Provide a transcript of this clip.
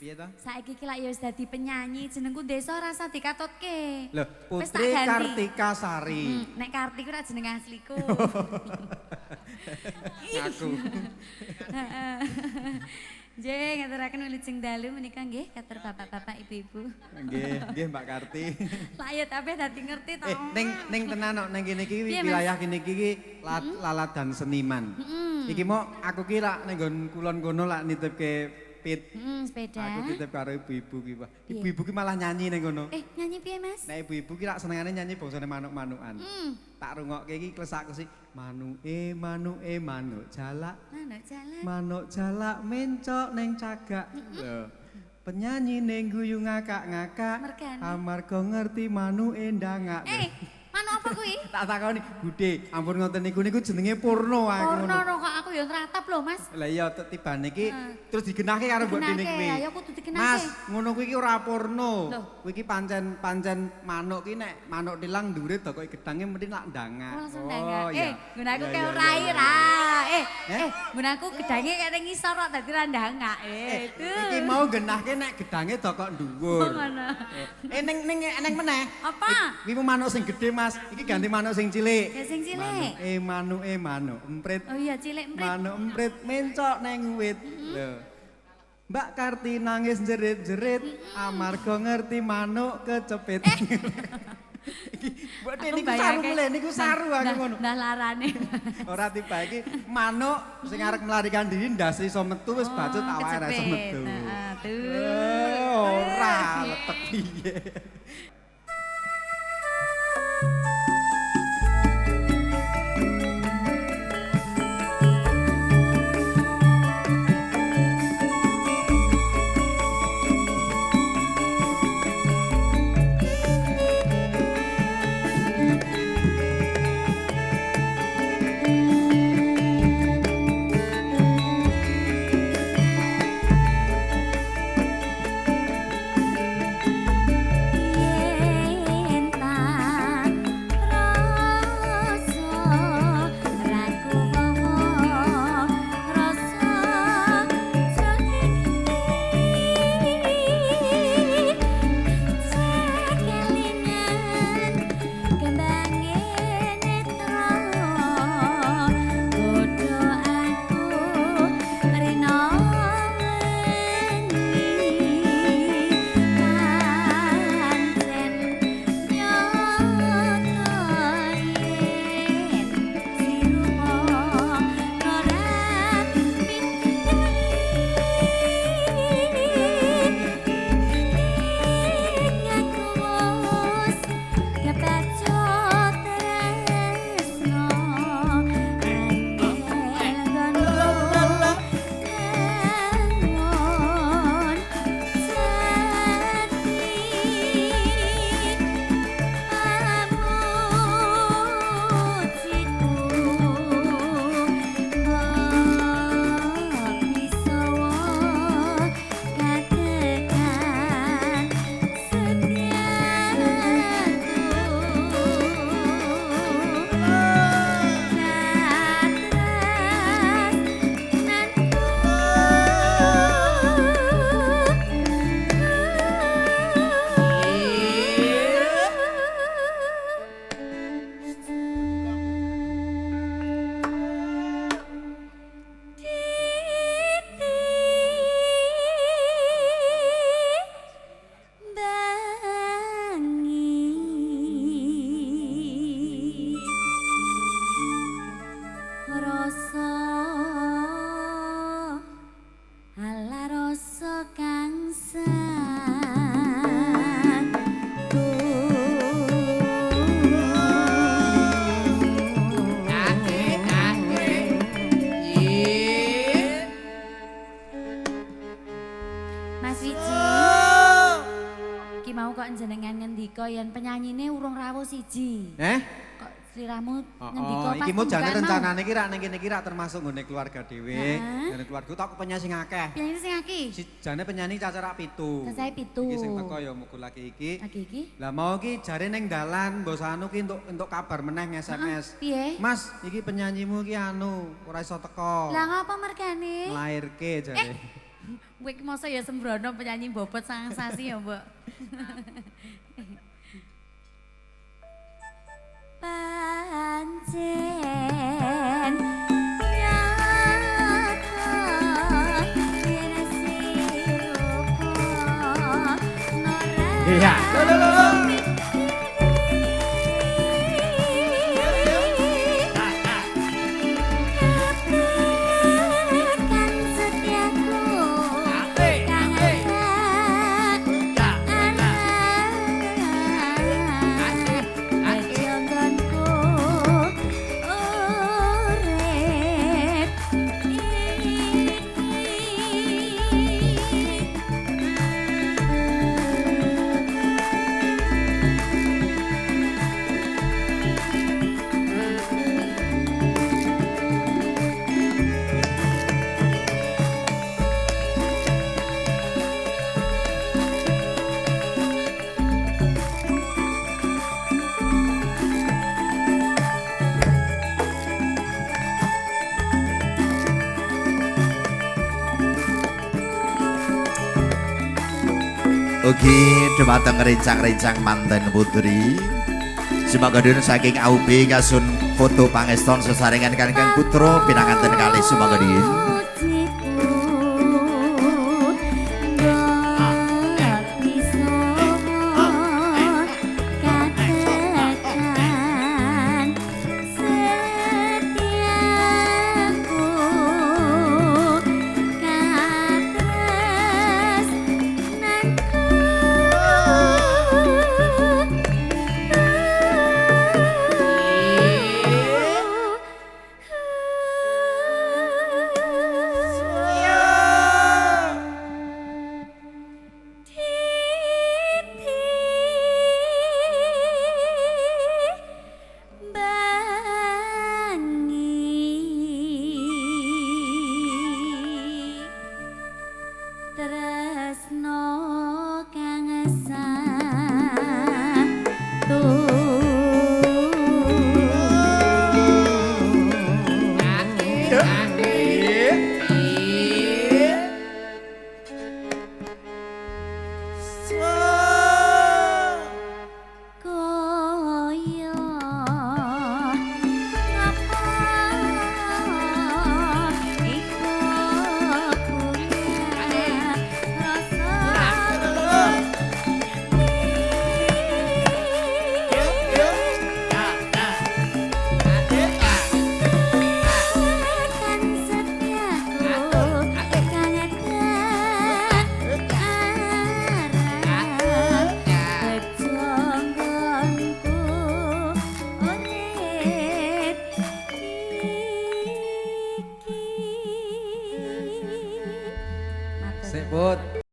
Piye to? Saiki ki lak ya wis dadi penyanyi, jenengku desa rasa dikatutke. Lho, Putri Kartika Sari. Nek Karti ku ora jeneng asliku. Ngaku. Heeh. Nggih, ngaturaken wilujeng dalu menika nggih katur bapak-bapak, ibu-ibu. Nggih, nggih Mbak Karti. Lah ya tapi dadi ngerti to. Ning tenan kok ning kene iki wilayah kene iki laladan seniman. Iki mau aku ki lak ning nggon kulon kono lak nitipke pit. Sepeda. Aku titip karo ibu-ibu ki, Pak. Ibu-ibu ki malah nyanyi ning kono. Nyanyi piye, Mas? Nek ibu-ibu ki lak senengane nyanyi bangsane manuk-manukan. Tak rungokke iki klesak-klesik manuke manuke manuk jalak. Manuk jalak. Manuk jalak mencok ning cagak. Lho. Penyanyi ning guyu ngakak-ngakak. Amarga ngerti manuke ndangak. Manuk apa kuwi? Tak takoni, Bude, ampun ngoten niku niku jenenge porno aku. Porno kok aku ya nratap lho, Mas. Lah iya tibane iki terus digenahke karo mbok dene kuwi. Ayo kudu digenahke. Mas, ngono kuwi iki ora porno. Kuwi iki pancen manuk ki nek manuk tilang dhuwure dokoke gedange mesti lak ndangak. Oh, iya. Nggunaku kaya ora ira. Nggunaku gedange kaya ning ngisor kok dadi ra ndangak. Iki mau genahke nek gedange dokok dhuwur. Oh, ngono. Ning meneh. Apa? Kuwi manuk sing gedhe, Mas. Iki ganti manuk sing cilik. Ya sing cilik. Manuke manuk emprit. Oh iya cilik emprit. Manuk emprit mencok neng wit. Lho. Mbak Karti nangis jerit-jerit amarga ngerti manuk kecepit. Iki mbok niku saru mulih niku saru aku ngono. Ndah larane. Ora tiba iki manuk sing arep melarikan diri ndas iso metu wis bacut awake ora iso metu. Heeh, tuh. Ora letek piye. Yen penyanyine urung rawuh siji. Kok sliramu ngendika pas. Iki mau jane rencanane iki rak ning kene iki rak termasuk nggone keluarga dhewe. Nggone keluarga tak penyanyi sing akeh. Penyanyi sing akeh. Jane penyanyi cacah rak 7. Cacahe 7. Iki sing teko ya muga lagi iki. Lagi iki. Lah mau iki jare ning dalan mbok anu ki entuk kabar meneh nge-SMS. Piye? Mas, iki penyanyimu iki anu ora iso teko. Lah ngapa mergane? Nglairke jare. Kowe iki masa ya sembrono penyanyi bobot sang sasi ya, Mbok. Pancen nyata yen sirupa nora. Iya. Lho lho lho. Kan setiaku kang Bejongonku urip iki. Ugi dumateng rencang-rencang manten putri. Sumangga saking AUB kasun foto pangeston sesarengan kang putra pinanganten kalih sumangga dien. Tresno kang satu. Kaya ngapa iku punya rasa. Kan setiaku kang arah bejonggonku urip iki. Sik, Put.